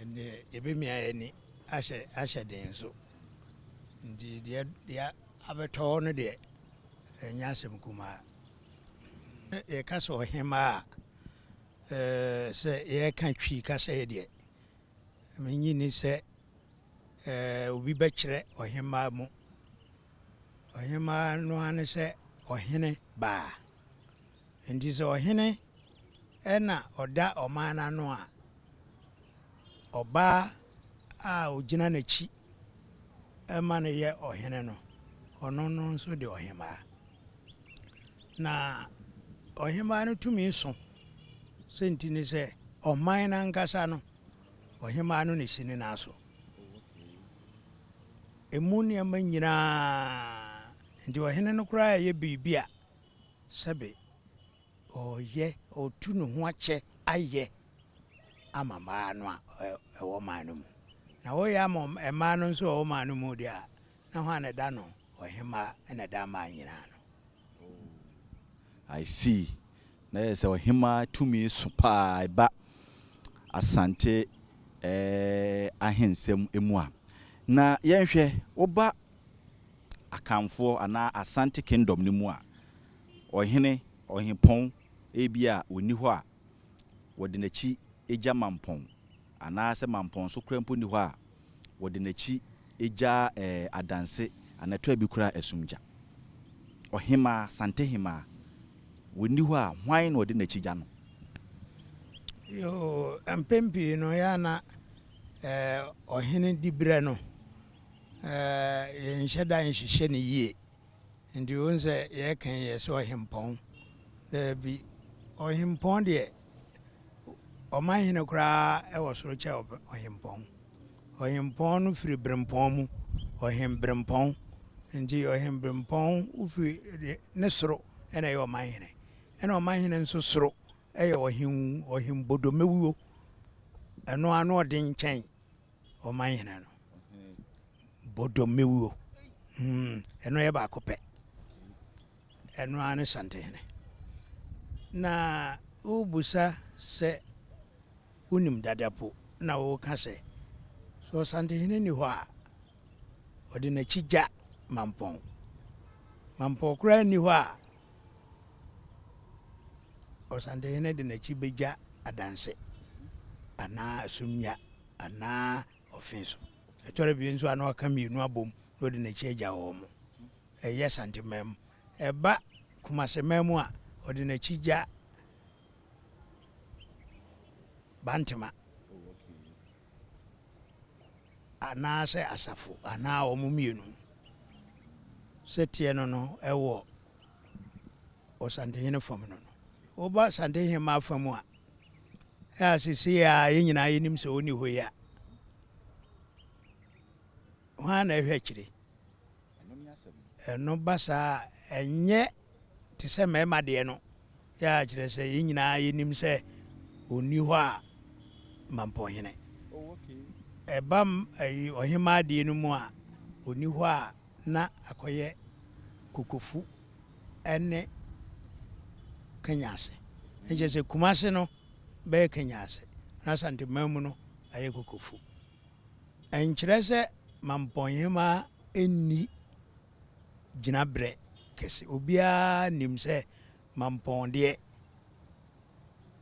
Ɛnneɛ yɛbɛmia yɛn ani ahyɛ ahyɛ den nso. Nti deɛ deɛ abɛtɔ hɔ no deɛ, ɛnyɛ asɛm kumaa. Yɛka sɛ ɔhemaa a, sɛ yɛreka Twi kasa yi deɛ, mennye nni sɛ obi bɛkyerɛ ɔhemaa mu. Ɔhemaa no ara ne sɛ ɔhene baa. Enti sɛ ɔhene na ɔda ɔman no ano a, ɔbaa a ɔgyina n'akyi ma no yɛ ɔhene no, ɔno no nso de ɔhemaa. Na ɔhemaa no tumi so sɛ nti ne sɛ ɔman no ankasa no, ɔhemaa no na ɛsi ne nan so. Ɛmu nneɛma nyinaa nti ɔhene no koraa yɛ biribi a sɛbe ɔreyɛ, ɔretu ne ho akyɛ ayɛ ama mmaa no a ɛwɔ man no mu. Na woyɛ ama mmaa no nso a ɛwɔ man no mu deɛ a, na hwan na ɛda no? Ɔhemmaa na ɛda mmaa nyinaa no. I see. Na yɛ sɛ ɔhemmaa tumi so paa ɛba Asante ahensɛm mu a. Na yɛnhwɛ, woba Akanfoɔ anaa Asante Kingdom no mu a, ɔhene, ɔhempɔn, ebia ɔnni hɔ a, wɔde n'akyi gya Mampɔn, anaasɛ Mampɔn nso koraa mpo nni hɔ a, wɔde n'akyi gya Adanse anaa ɛtɔ bi koraa Asumgya. Ɔhemaa, Santehemaa, wɔnni hɔ a, hwan na ɔde n'akyi gya no? Yoo, mpɛn pii no, ɛyɛ a na ɔhene diberɛ no, yɛnhyɛ da nhyehyɛ no yie. Nti wohu sɛ yɛreka yi yɛse ɔhempɔn. Daabi, ɔhempɔn deɛ, ɔmanhene koraa wɔ soro kyɛ ɔhempɔn. Ɔhempɔn no firi berempɔn mu, ɔhemberempɔn. Nti ɔhemberempɔn wofiri ne soro na ɛyɛ ɔmanhene. Ɛna ɔmanhene nso soro yɛ ɔhen ɔhembodomewuo. Ɛno ano ɔden kyɛn ɔmanhene no. Bodomewuo. Ɛno yɛ baako pɛ. Ɛno ara ne Santehene. Na wobusa sɛ wonim dada po na woka sɛ, sɛ Ɔsantehene nni hɔ a, ɔde n'akyi gya Mampɔn. Mampɔn koraa nni hɔ a, Ɔsantehene de n'akyi bɛgya Adanse anaa Asumnya anaa Ɔfe so. Ɛtɔ da bi nso a na waka mmienu abom na ɔde n'akyi agya wɔn. Ɛyɛ Asanteman mu. Ɛba Kumaseman mu a, ɔde n'akyi gya Bantema anaasɛ Asafo anaa wɔn mmienu. Sɛ teɛ no no ɛwɔ Ɔsantehene fam no no. Woba Asantehemmaa fa mu a, a seesei a yɛn nyinaa yɛnim sɛ ɔnni hɔ yi a, hwan na ɛhwɛ akyire? Ɛno ba saa a, ɛnyɛ te sɛ mmarima deɛ no, yɛ a kyerɛ sɛ yɛn nyinaa yɛnim sɛ ɔnni hɔ a Mampɔnhene. Ɛba ɛyi ɔhemmaa deɛ no mu a, ɔnni hɔ a na akɔyɛ Kokofu ne Kenya ase. Nkyerɛ sɛ Kumase no bɛyɛ Kenya ase na Asanteman mu no ayɛ Kokofu. Ɛnkyerɛ sɛ Mampɔnhemaa nni gyinaberɛ kɛse. Obiara nim sɛ Mampɔn deɛ,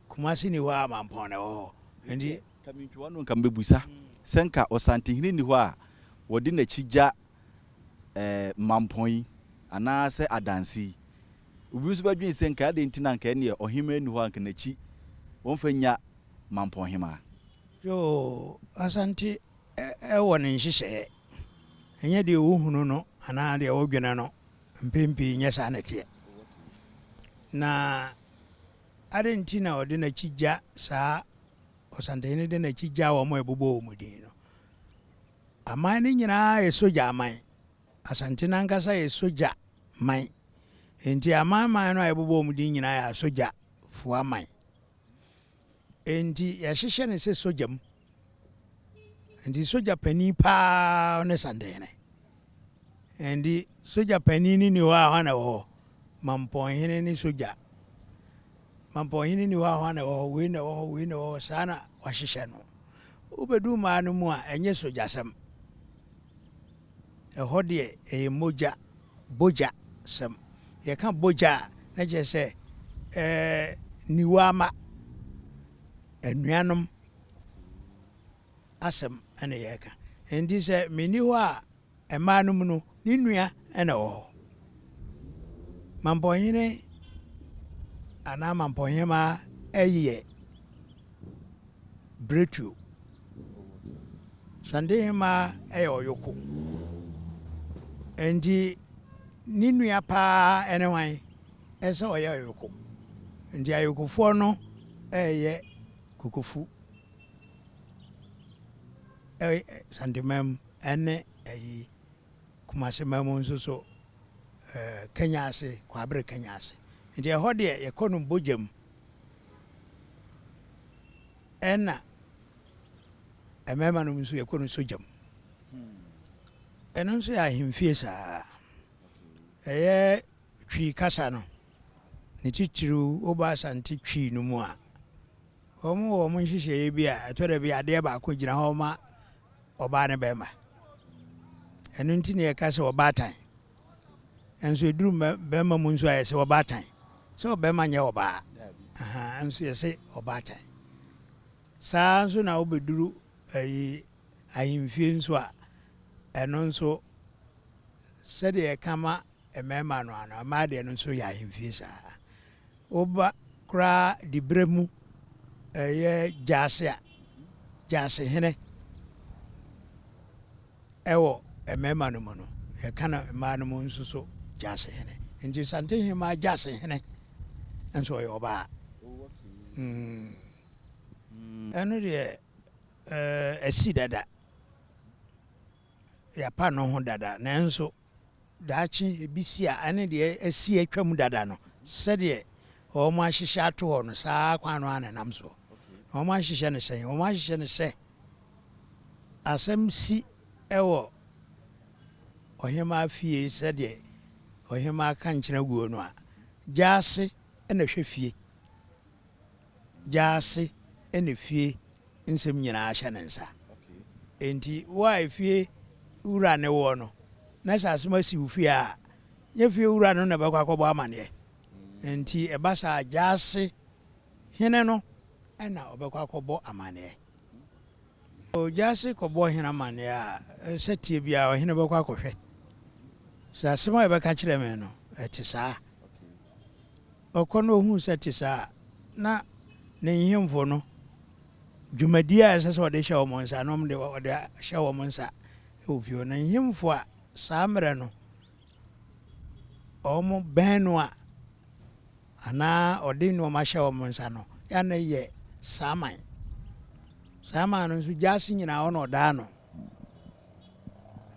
Kumase nni hɔ a Mampɔn na ɛwɔ hɔ. Nti. Nka mentwi w'ano nka mebɛbusa sɛ nka Ɔsantehene nni hɔ a wɔde n'akyi gya eh, Mampɔn yi anaasɛ Adanse yi. Obi nso bɛdwene sɛ nka adɛn nti na nka ɛneɛ ɔhemaa nni hɔ a nka n'akyi wɔmfa nnya Mampɔn hemaa. Yoo, Asante wɔ ne nhyehyɛeɛ. Ɛnyɛ deɛ wohunu no anaa deɛ wodwene no, mpɛn pii nyɛ saa na ɛteɛ. Na adɛn nti na ɔde n'akyi gya saa, Ɔsantehene de n'akyi gya wɔn a ɛbobɔ wɔn din no? Aman no nyinaa yɛ sogya aman. Asante no ankasa yɛ sogya man. Enti aman man no a yɛbobɔ wɔn din nyinaa yɛ asogyafoɔ aman. Enti yɛhyehyɛ no sɛ sogya mu. Enti sogya panin paa ne Santehene. Enti sogya panin no ni hɔ a hwan na ɛwɔ hɔ? Mampɔnhene ne sogya. Mampɔnhene ni hɔ a hwan na ɛwɔ hɔ? Wei na ɛwɔ hɔ, wei na ɛwɔ hɔ. Saa na wɔahyehyɛ no. Wobɛdu mmaa no mu a, ɛnyɛ sogyasɛm. Ɛhɔ deɛ ɛyɛ mogya, bogya sɛm. Yɛka bogya a, na kyerɛ sɛ ɛɛ niwa ama anuanom asɛm na yɛreka. Nti sɛ menni hɔ a, mmaa no mu no, ne nua na ɛwɔ hɔ. Mampɔnhene anaa mampɔnhemaa yɛ Biretuo. Santehemaa yɛ ɔyoko. Nti ne nua paa ne hwan? Ɛsɛ ɔyɛ ɔyoko. Nti ayokofoɔ no yɛ Kokofu Santemaa mu ne ayi Kumase man mu nso so Kenya ase, Kwaabere Kenya ase. Nti ɛhɔ deɛ yɛkɔ no bogya mu. Ɛna mmarima nom nso yɛkɔ no sogya mu. Ɛno nso yɛ ahemfie saa. Ɛyɛ Twi kasa no, ne titiriw woba Asante Twi no mu a, wɔn wɔ wɔn nhyehyɛeɛ bi a ɛtɔ da bi adeɛ baako gyina hɔ ma ɔbaa ne bɛrima. Ɛno nti na yɛka sɛ ɔbaatan. Nso ɛduru bɛrima mu nso a yɛsɛ ɔbaatan. Sɛ ɔbɛrima nyɛ ɔbaa. Nso yɛsɛ ɔbaatan. Saa nso na wobɛduru ayi ahemfie nso a ɛno nso sɛdeɛ yɛka ma mmarima no ano mmaa deɛ no nso yɛ ahemfie saa. Woba koraa diberɛ mu ɛyɛ gyaase a, gyaasehene ɛwɔ mmarima no mu no, yɛka no mmaa no mu nso so gyaasehene. Nti Santehemaa gyaasehene nso ɔyɛ ɔbaa. Ɛno deɛ asi dada, yɛapa no ho dada nanso daakye ebi si a, ɛne deɛ asi atwam dada no, sɛdeɛ wɔahyehyɛ ato hɔ no, saa kwan no ara na ɛnam soɔ. Na wɔahyehyɛ no sɛn? Wɔahyehyɛ no sɛ asɛm si wɔ ɔhemmaa fie sɛdeɛ ɔhemmaa ka nkyena guo no a, gyaase na hwɛ fie. Gyaase na fie nsɛm nyinaa hyɛ ne nsa. Enti wo a efie wura ne woɔ no, na sɛ asɛm asi wo fie a, nyɛ fie wura no na ɛbɛkɔ akɔbɔ amaneɛ. Enti ɛba saa a, gyaase hene no na ɔbɛkɔ akɔbɔ amaneɛ. Gyaase kɔbɔ hene amaneɛ a, sɛ teɛ biara ɔhene bɛkɔ akɔhwɛ sɛ asɛm a yɛbɛka kyerɛ me no, ɛte saa. Ɔkɔ na ohuu sɛ ɛte saa a, na ne nhemfo no, dwumadi a ɛsɛ sɛ ɔde hyɛ wɔn nsa no, ɔde ɔde ahyɛ wɔn nsa wɔ fie hɔ. Na nhemfo a saa mmerɛ no wɔbɛn no a anaa ɔde nneɛma hyɛ wɔn nsa no, yɛ na yɛ Saaman. Saaman no nso gyaase nyinaa ɔna ɔdaa no.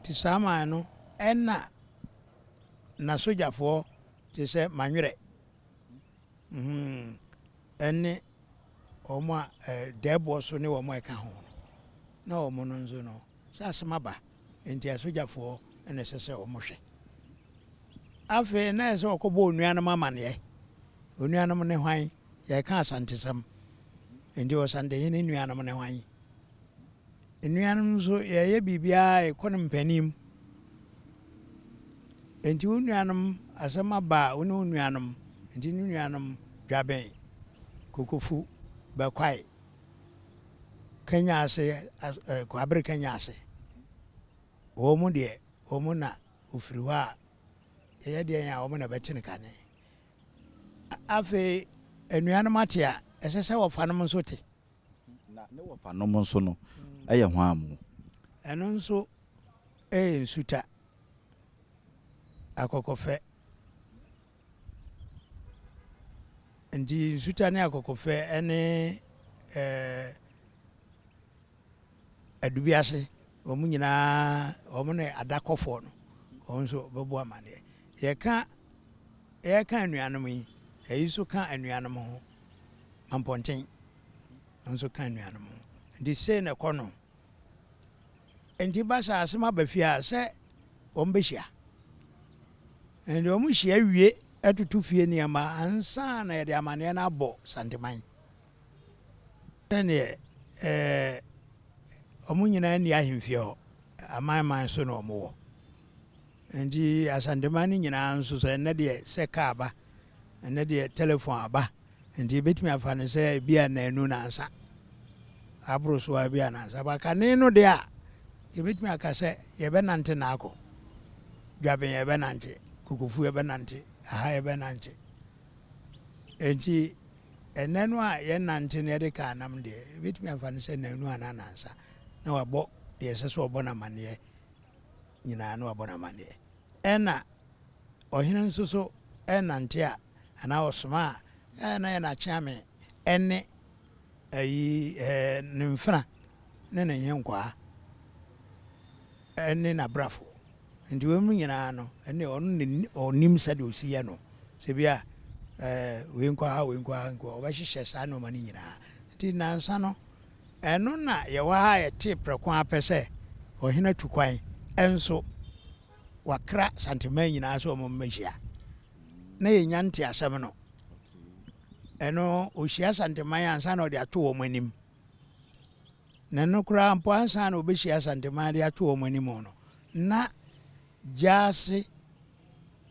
Nti Saaman no ɛna n'asogyafoɔ te sɛ manwerɛ ne wɔn a dɛɛboɔ so ne wɔn a ɛka ho no, na wɔn no nso no, sɛ asɛm aba, enti asogyafoɔ na ɛsɛ sɛ wɔhwɛ. Afei na ɛsɛ sɛ wɔkɔbɔ onuanom amaneɛ. Onuanom ne hwan? Yɛreka Asantesɛm, enti Ɔsantehene nuanom ne hwan? Nnuanom nso, yɛyɛ biribiara a, yɛkɔ no mpanin mu. Enti wo nuanom, asɛm aba a, wo ne wo nuanom, enti ne nuanom Dwabɛn, Kokofu, Bɛkwae, Kanya ase, Kwabere Kanya ase, wɔn deɛ, wɔn na wɔfiri hɔ a, yɛyɛ deɛn a, wɔn na ɛbɛte no kane. Afei, anuanom ate a, ɛsɛ sɛ wɔfanom nso te. Na ne wɔfanom nso no yɛ hwan mu? Ɛno nso yɛ nsuta, akɔkɔfɛ. Nti nsuta ne akɔkɔfɛ ne ɛɛ Adubiase, wɔn nyinaa wɔn ne adakɔfoɔ no, wɔn nso bɛbɔ amaneɛ. Yɛka yɛka anuanom yi, ɛyi nso ka anuanom ho, Mampɔnten. nso ka anuanom ho. Nti sei na ɛkɔ no. Nti ba saa asɛm aba fie a sɛ wɔn bɛhyia. Nti wɔn hyia wie ɛtoto fie nneɛma ansa na yɛde amaneɛ no abɔ Santeman. Sɛdeɛ ɛɛ. Wɔn nyinaa nni ahemfie hɔ. Aman man so na wɔwɔ. Nti Asanteman no nyinaa nso sɛ ɛnnɛ deɛ sɛ kaa ba, ɛnnɛ deɛ telefon aba, nti yɛbɛtumi afa no sɛ ebi a nnanu nansa, aboro so a ebi a nansa. Ba kane no deɛ a, yɛbɛtumi aka sɛ yɛbɛnante na akɔ. Dwaben yɛbɛnante, Kokofu yɛbɛnante, aha yɛbɛnante. Nti ɛnnɛ no a yɛnante na yɛde kaa nam deɛ, yɛbɛtumi afa no sɛ nnanu anaa nansa na wabɔ deɛ ɛsɛ sɛ ɔbɔ no amanneɛ nyinaa na wabɔ no amanneɛ. Ɛna ɔhene nso so ɛnante a anaa ɔsoma a, ɛyɛ na yɛ n'akyeame ɛne ayi ɛɛ ne mfena ne ne nhenkwaa ɛne n'abrafo. Nti wei mu nyinaa no, ɛne ɔno na ɔnim sɛdeɛ ɔsi yɛ no. Sɛ bi a ɛɛ wei nkɔ ha, wei nkɔ ha, nkɔ ɔbɛhyehyɛ saa nneɛma no nyinaa. Nti nansa no, ɛno na yɛwɔ ha a yɛtee prɛko ara pɛ sɛ ɔhene atu kwan nso wakra Santeman nyinaa sɛ wɔn mmɛhyia. Na yɛnya nte asɛm no. Ɛno ɔhyia Santeman ansa na ɔde ato wɔn anim. Na ɛno koraa mpo ansa na ɔbɛhyia Santeman de ato wɔn anim no, na Gyaase,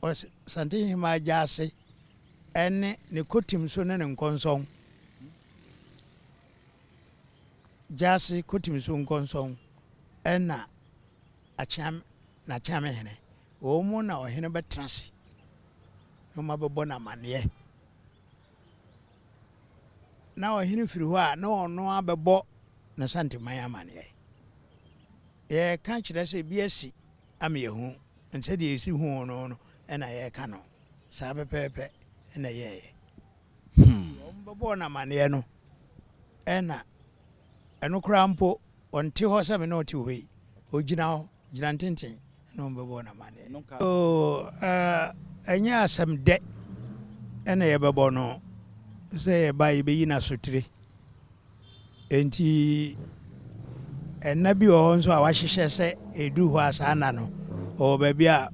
Santehemaa Gyaase ɛne ne kotim so ne ne nkɔnsɔn Gyaase kotim so nkɔnsɔn ɛna Akyeame n'Akyeamehene. Wɔn mu na ɔhene bɛtena ase na wɔn abɛbɔ no amanneɛ. Na ɔhene firi hɔ a na ɔno abɛbɔ n'Asanteman amanneɛ. Yɛreka kyerɛ sɛ bi asi ama yɛahu, sɛdeɛ yɛsi huu no no na yɛreka no. Saa pɛpɛɛpɛ na ɛyɛeɛ. Wɔbɛbɔɔ no amanneɛ no, ɛna ɛno koraa mpo, ɔnte hɔ sɛ me ne wo te hɔ yi. Ɔgyina hɔ, gyina ntenten na wɔbɛbɔɔ no amanneɛ. Oo, ɛnyɛ asɛm dɛ ɛna yɛbɛbɔ no sɛ yɛba yɛbɛyi no asotire. Enti ɛnna bi wɔ hɔ nso a wahyehyɛ sɛ ɛduru hɔ a saa nna no, ɔwɔ baabi a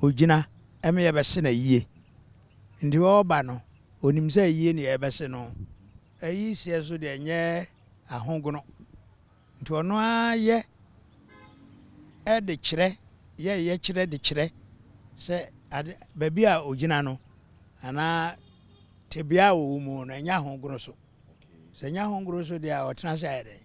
ɔgyina ɛma yɛbɛse no ayie. Nti ɔreba no, ɔnim sɛ ayie ne yɛrebɛse no. Ayi seɛ so deɛ ɛnyɛ ahogono. Nti ɔno ara yɛ de kyerɛ, yɛ yɛkyerɛ de kyerɛ sɛ ade baabi a ɔgyina no anaa tebea a ɔwɔ mu no ɛnyɛ ahogono so. Sɛ ɛnyɛ ahogono so deɛ a ɔtena ase ayɛ dɛn?